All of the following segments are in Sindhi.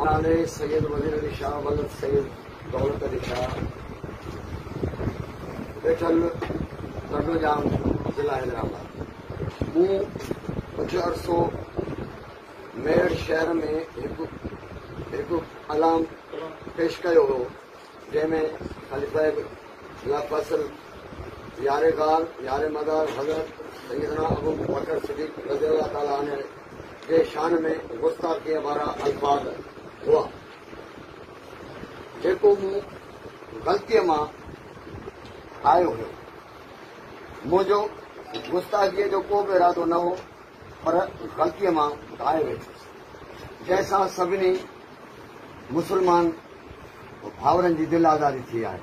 نالي سيد وزير علي شاهه ولد سيد دولت علي شاهه ويٺل ٽنڊو ڄام ضلع حيدرآباد. مون ڪجهه عرصو ميهڙ شهر ۾ هڪ علام پيش ڪيو هو، جنهن ۾ خليفه لافصل يار غار يار مدار حضرت سيدنا ابو بڪر صديق رضي الله تعالٰي عنه جي شان ۾ گستاخيء وارا الفاظ هئا، جيڪو مون غلطيء مان آيو هيو. منهنجو گستاخيء جو ڪو به ارادو نه هو، پر غلطيء مان ڳائي ويٺس، جنهن سان سڀني مسلمان ڀائرن جي دل آزاري ٿي آهي،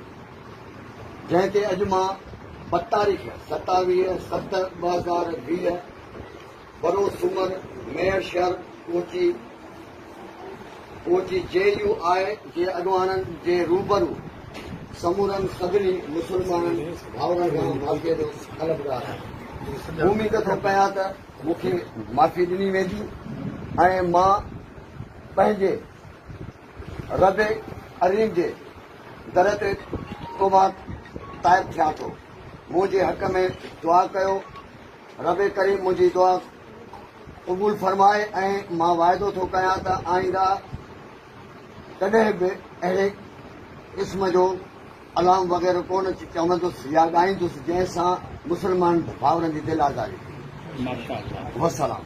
جنهن تي اڄ مان بتاريخ 27 7 2020 بروز سومر ميهڙ شهر پهچي پهچي جي يو آء جي اڳواڻن جي روبرو سمورن سڀني مسلمانن ڀائرن کان معافيء جو طلبگار آهيان. اميد ٿو ڪيان ته مون کي معافي ڏني ويندي ۽ مان پنهنجي رب ڪريم جي در تي توبه تائب ٿيان ٿو. منهنجي حق ۾ دعا ڪيو. رب ڪريم منهنجي دعا قبول فرمائي ۽ مان واعدو ٿو ڪيان ته آئنده ڪڏهن به اهڙي قسم جو ڪلام وغيره ڪونه چوندس يا ڳائيندس جنهن سان مسلمان ڀائرن جي دل آزاري ٿئي. والسلام.